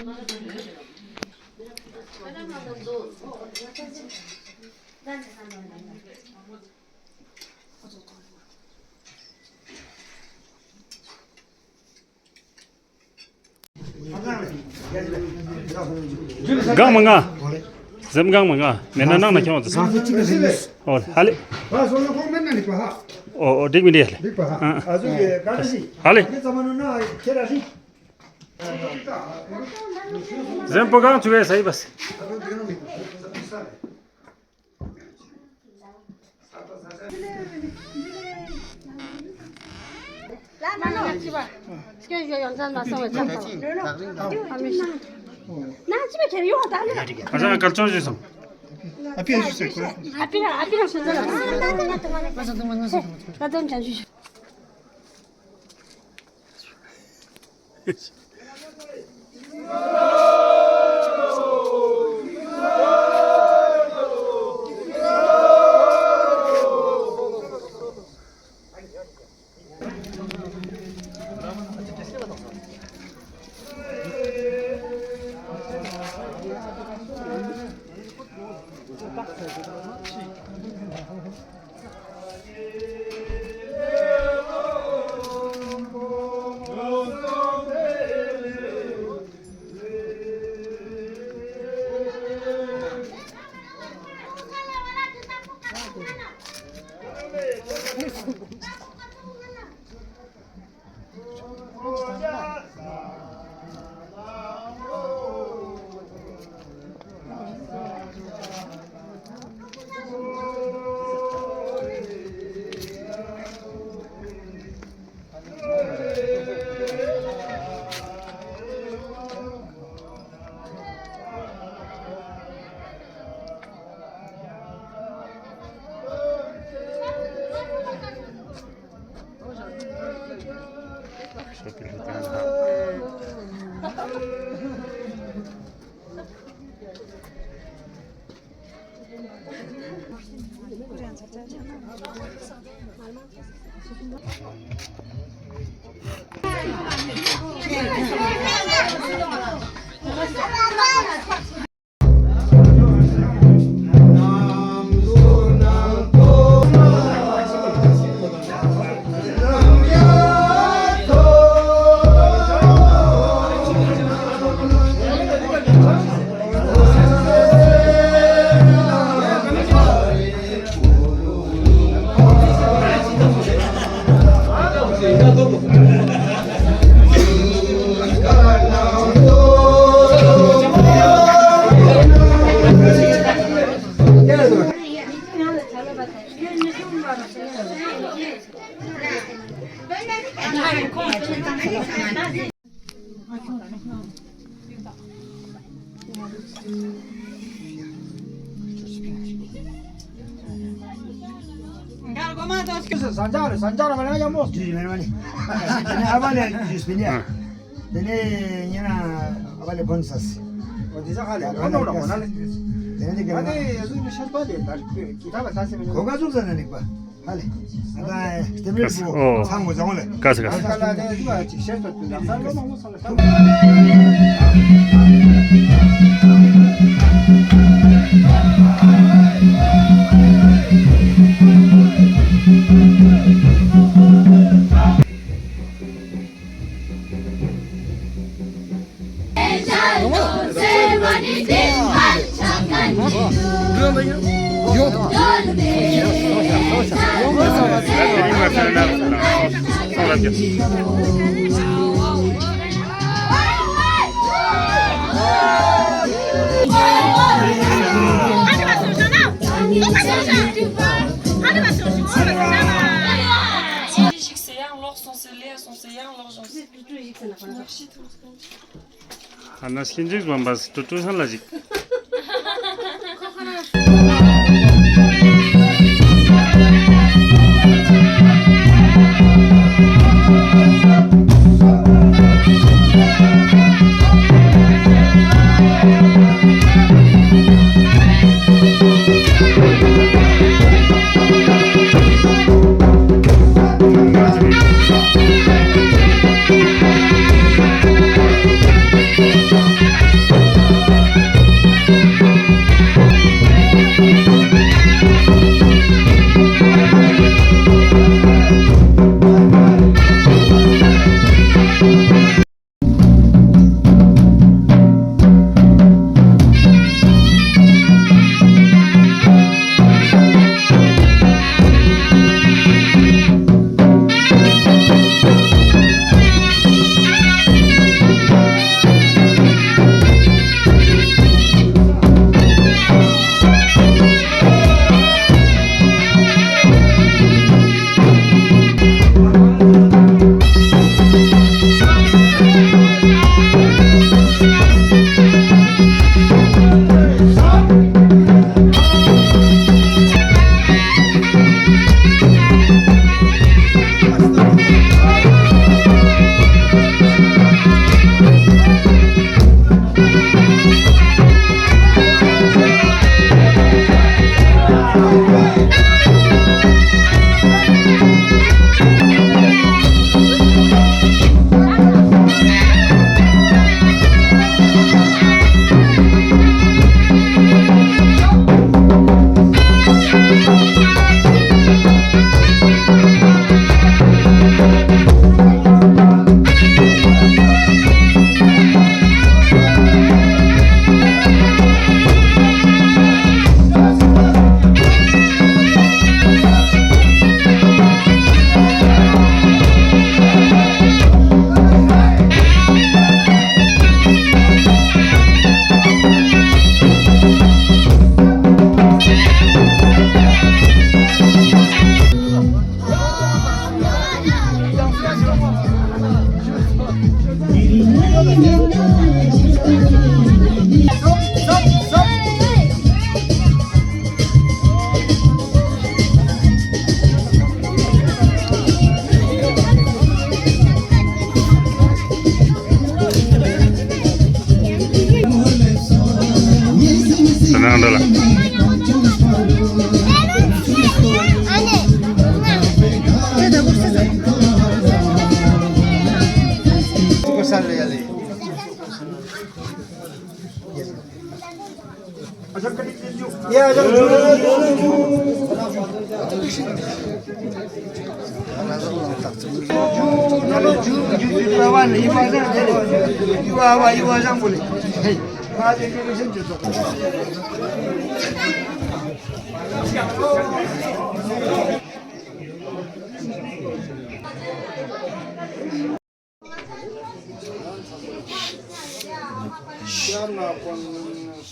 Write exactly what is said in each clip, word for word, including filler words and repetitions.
གང་མ་ང་། གཟིམ་གང་མ་ང་། མེད་ན་ནང་ན་ཁྱེར་འོང་དུ་སོང་། ཨོ་ཧ་ལེ། ཨོ་ཨོ་འགྲིག་མི་འདི་ཧ་ལེ། ཨ་ཨ་ཧ་ལེ། གཟིམ་པོ་གང་ཆུ་བས་ས་ཡི་བས། ཨ་ཅག་གལ་ཆོ་ཞུས་སམ། ཨ་ཕི་རང་ཨ་ཕི་རང་ཞུ་ཙ་ལ། ཟན་ཆང་རེ་ཟན་ཆང་རེ་མ་ན་ཡ་མོ། ཏེ་ནེ་ཨ་བ་ལེ་ཇུས་པིན་ཡ། ཏེ་ནེ་ཉེ་རང་ཨ་བ་ལེ་བོན་སས། ཨོ་ཏེ་ཟ་ཁ་ལེ་ཁོ་ནོ་ལ་ཁོ་ན་ལེ། ཏེ་ནེ་ཏེ་ཨ་ནེ་ཡ་ཟུག་ནི་ཤེས་པ་ལེ་ད་ཀི་ཐ་བ་ས་སེ་མེ་ནེ་ཁོ་ག་ཟུག་ཟ་ན་ནི་པ། ཧ་ལེ། ཨ་ད་ཏེ་མེ་པོ་ཚང་མོ་ཟ་འོང་ལེ། ཀ་ས་ཀ་ས། ཨ་ད་ལ་ཏེ་ཟུག་ཅིག་ཤེས་པ་ཏུ་ལ་ས་ལོ་མང་མོ་ས་ལ་ས། ཨ་ན་སྐྱིན་ཅིག་བམ་པ་ཏུ་ཏུ་སན་ལ་ཞིག་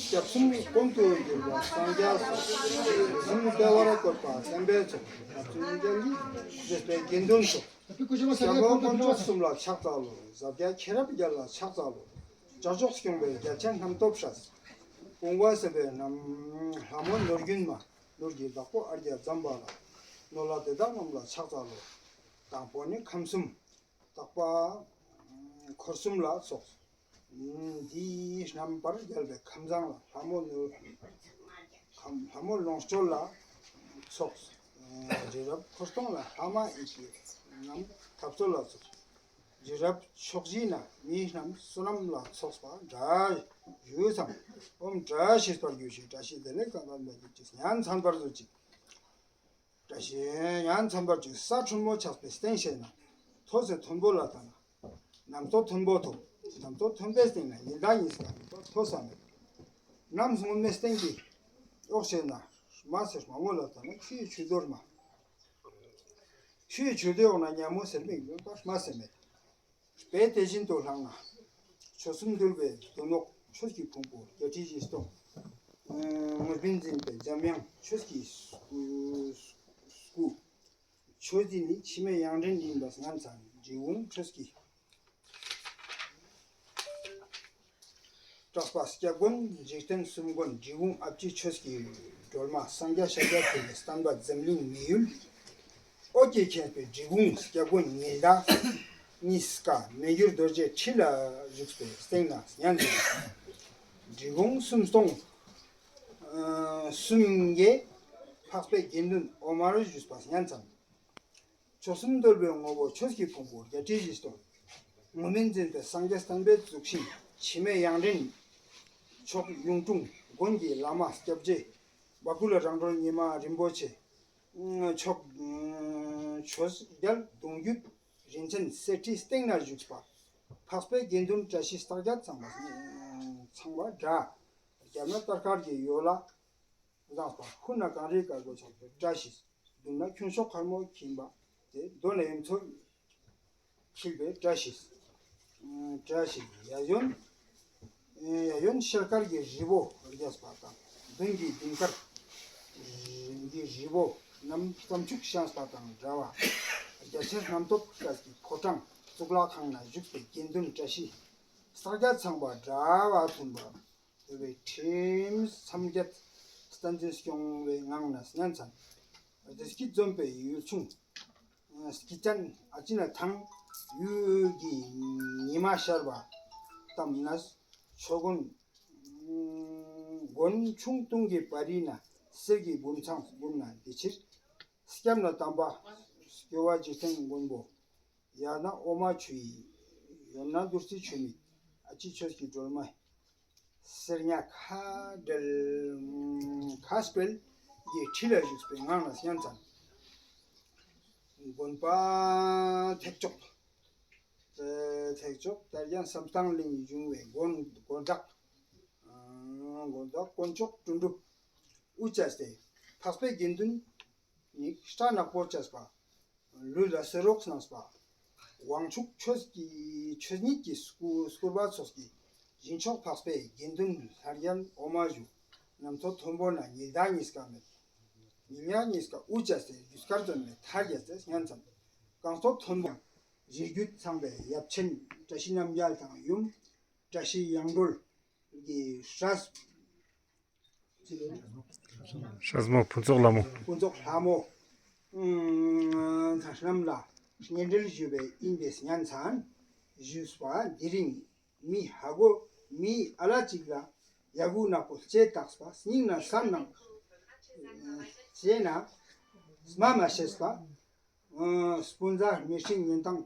སྐྱབས་གསུམ་ཀུན་ཏུ་གྱུར་པ་སངས་རྒྱས་སོ། གསུམ་བདེ་བར་བཀོད་པ་བསྟན་པའི་ཚོགས། ཐབས་ཚུལ་ཡོན་ཏན་གྱིས་མཛེས་པའི་དགེ་འདུན་སོགས། སྐྱབས་མགོན་དཀོན་མཆོག་གསུམ་ལ་ཕྱག་འཚལ་ལོ། ཟབ་རྒྱས་མཁྱེན་རབ་རྒྱལ་ལ་ཕྱག་འཚལ་ལོ། ལྕགས་མཆོག་སྐྱོང་བའི་རྒྱལ་ཆེན་རྣམ་ཐོས་སྲས། དཔུང་པ་གསུམ་པའི་རྣམ་ལྷ་མོ་ནོར་རྒྱུན་མ། ནོར་གྱི་བདག་པོ་ཨརྒྱ་ཛམ་བྷ་ལ། ནོར་ལྷ་དེ་དག་རྣམས་ལ་ཕྱག་འཚལ་ལོ། དང་པོ་ནི་ཁམས་གསུམ། རྟག་པ་འཁོར་གསུམ་ལ་སོགས། འདི་རྣམ་པར་རྒྱལ་བའི་ཁམས་བཟང་ལ་ལྷ་མོ་ནོར། ཁམས་ལྷ་མོ་ལོངས་སྤྱོད་ལ་སོགས། རི་རབ་འཁོར་སྟོང་ལ་ལྷ་མོ་ཡི་གེ་རྣམས་འཐབ་རྩོད་ལ་སོགས། རི་རབ་ཕྱོགས་བཞི་ན་མི་རྣམས་བསོད་ནམས་ལ་སོགས་པ་འདྲ་ཞུས་སམ། ཨོཾ་བཀྲ་ཤིས་པར་གྱུར་ཅིག། བཀྲ་ཤིས་བདེ་ལེགས་དང་ལྡན་པའི་རྒྱུད་ཀྱི་ཉན་ཚན་པར་མཛོད་ཅིག། བཀྲ་ཤིས་ཉན་ཚན་པར་མཛོད་ཅིག། ས་ཕྲོན་མོ་ཆགས་པའི་སྟེང་ཞེ་ན། མཐོ་ས་མཐོན་པོ་ལ་ལྟ་ན། གནམ་མཐོ་མཐོན་པོ་མཐོ། གནམ་མཐོ་མཐོན་པོའི་སྟེང་ན་ཉི་ཟླ་གཉིས་ཀ་མཐོ་ས་མེད། གནམ་སྔོན་མོའི་སྟེང་གི་འོག་ཞེ་ན། དམའ་ས་དམའ་མོ་ལ་ལྟ་ན་ཆུའི་ཆུ་རྡོ་དམའ། ཆུའི་ཆུ་རྡོའི་འོག་ན་ཉ་མོ་ཟེར་མི་ཡོད་པ་དམའ་ས་མེད། དཔེ་དེ་བཞིན་དུ་བླངས་ན། མཆོག་གསུམ་འདུལ་བའི་མདུན་ནོག་ཆོས་ཀྱི་ཕུང་པོ་བརྒྱད་ཁྲི་བཞི་སྟོང་། ངོས་བཟུང་འཛིན་པའི་འཇམ་དབྱངས་ཆོས་ཀྱི་སྐུ། ཆོས་འདི་ནི་འཆི་མེད་དབྱངས་ཅན་ཡིན་པ་ཉན་ཚན། འབྲི་གུང་ཆོས་ཀྱི་གྲགས་པ་སྐྱབས་མགོན་འཇིག་རྟེན་གསུམ་མགོན་འབྲི་གུང་ཨ་ཕྱི་ཆོས་ཀྱི་སྒྲོལ་མ་སངས་རྒྱས་ཤཱཀྱ་ཐུབ་པའི་བསྟན་པ་འཛམ་གླིང་མི་ཡུལ་ཨོ་རྒྱན་མཁྱེན་པའི་འབྲི་གུང་སྐྱབས་མགོན་ཉི་ཟླ་གཉིས་ཀ་མི་འགྱུར་རྡོ་རྗེ་ཁྲི་ལ་བཞུགས་པའི་སྟེང་ན་ཉན་ཅིང་། འབྲི་གུང་སུམ་སྟོང་གསུམ་གྱི་འཕགས་པའི་དགེ་འདུན་འོ་མར་བཞུགས་པ་ཉན་ཅིང་། མཆོག་གསུམ་འདུལ་བའི་ངོ་བོ་ཆོས་ཀྱི་ཕུང་པོ་བརྒྱད་ཁྲི་བཞི་སྟོང་། ངོས་མིན་འཛིན་པའི་སངས་རྒྱས་བསྟན་པའི་གཙུག་ཤིང་འཆི་མེད་དབྱངས་ཅན། མཆོག་གཡུང་དྲུང་མགོན་གྱི་བླ་མ་སྐྱབས་རྗེ། བ་ཀུ་ལ་རང་གྲོལ་ཉི་མ་རིན་པོ་ཆེ། མཆོག་ཆོས་རྒྱལ་གདུང་བརྒྱུད་རིན་ཆེན་གསེར་ཁྲིའི་སྟེང་ན་བཞུགས་པ། འཕགས་པའི་དགེ་འདུན་བཀྲ་ཤིས་རྟགས་བརྒྱད་ཚང་བ་ཚང་བ་འདྲ། རྒྱབ་ན་ལྟར་དཀར་གྱི་ཡོལ་ལ། མཛངས་པ་ཧུ་ན་གངས་རིའི་དཀར་པོ་ཆགས་པའི་བཀྲ་ཤིས། མདུན་ན་ཁྱུང་གཤོག་དཀར་མོ་འཁྱིལ་བ་དེ། མདུན་ན་ཡུམ་མཚོ་འཁྱིལ་བའི་བཀྲ་ཤིས། བཀྲ་ཤིས། ཡ་ཡོན། ཡ་ཡོན་ཤེལ་དཀར་གྱི་རི་བོ་རྒྱས་པ་དང་། མདུན་གྱི་ལྡིང་དཀར་གྱི་རི་བོ་རྣམས་རྩམ་ཅུག་བཤམས་པ་དང་འདྲ་བ། རྒྱལ་ཆེན་རྣམ་ཐོས་སྲས་ཀྱི་ཕོ་བྲང་གཙུག་ལག་ཁང་ན་བཞུགས་པའི་དགེ་འདུན་བཀྲ་ཤིས་རྟགས་བརྒྱད་ཚང་བ་འདྲ་བ་མཐུན་པ། འོ་བའི་ཁྲིམས་སམ་རྒྱལ་བསྟན་འཛིན་སྐྱོང་བའི་ངང་ན་ཉན་ཚན། བདེ་སྐྱིད་འཛོམས་པའི་ཡུལ་ཆུང་། སྐྱིད་ཅན་ཨ་ཅི་ན་ཐང་། ཡུལ་གྱི་ཉི་མ་ཤར་བ་ཙམ་ན། ཆོས་མགོན་མགོན་ཆུང་དུང་གི་བ་རི་ན། གསེར་གྱི་བུམ་ཚང་བུམ་ན་འདི་ཕྱིར། སྐྱབས་ན་དམ་པ་སྐྱོབ་པ་འཇིག་རྟེན་མགོན་པོ། ཡང་ན་འོ་མ་ཆུ་ཡི། ཡང་ན་བདུད་རྩི་ཆུ་མིག་ཨ་ཅི་ཆོས་ཀྱི་སྒྲོལ་མ། གསེར་ཉ་ཁ་བྲལ་ཁ་སྤེལ་གྱི་ཁྲི་ལ་བཞུགས་པའི་ངང་ལ་ཉན་ཚན། དགོན་པ་ཐེག་མཆོག་ཐེག་མཆོག་དར་རྒྱས་བསམ་གཏན་གླིང་འབྱུང་བའི་དགོན་དགོན་བདག་དགོན་བདག་དཀོན་མཆོག་དོན་གྲུབ་དབུ་བྱས་ཏེ་འཕགས་པའི་དགེ་འདུན་ནི་སྐྲ་ནག་པོ་བྱས་པ། ལུས་ལ་གསེར་འོག་བསྣམས་པ། དབང་ཕྱུག་ཆོས་ཀྱི་ཆོས་ཉིད་ཀྱི་སྐུ་སྐུར་བ་ཚོགས་ཀྱི་བཞིན་མཆོག་འཕགས་པའི་དགེ་འདུན་ལྷ་རྒྱལ་འོ་མ་བཞུགས། གནམ་མཐོ་མཐོན་པོ་ན་ཉི་ཟླ་གཉིས་ཀ་མེད། ཉི་མ་གཉིས་ཀ་དབུ་བྱས་ཏེ་རྒྱུ་སྐར་བཙོན་མའི་མཐའ་རྒྱས་ཏེ་ཉན་ཚན། གངས་མཐོ་མཐོན་པོ་ཡང་རིགས་རྒྱུད་ཚང་བའི་ཡབ་ཆེན་བཀྲ་ཤིས་རྣམ་རྒྱལ་དང་ཡུམ་བཀྲ་ཤིས་དབྱངས་སྒྲོལ་གྱི་སྲས། སྲས་མོ་ཕུན་ཚོགས་ལྷ་མོ། ཕུན་ཚོགས་ལྷ་མོ། ཨུམ་ཚ་རྣམས་ལ་གཉེན་འབྲེལ་ཞུ་བའི་ཨིན་པས་ཉན་ཚན། ཞུས་པ་དེ་རིང་མི་ཧ་གོ་མི་ཨ་ལ་ཅིག་ལ་ཡ་གུ་ནག་པོ་ལྕེ་བཏགས་པ་སྙིང་ན་བསམ་ནང་ལྕེ་ན་སྨྲ་མ་ཤེས་པ། སྤུན་ཟླ་མི་ཤིང་ཉན་དང་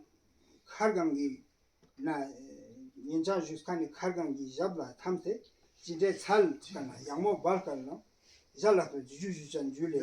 མཁར་གང་གི་ན་ ཉིན་ཅང་ཞུས་ཁན་ནི་མཁར་གང་གི་ཞབས་ལ་འཐམས་ཏེ་ཅི་འདྲའི་ཚལ་ཀ་ན་ཡག་མོ་བལ་ཀ་ན་ཞལ་ལག་ཏུ་ཇུ་ཇུ་ཞུ་ཅན་ཇུ་ལེ།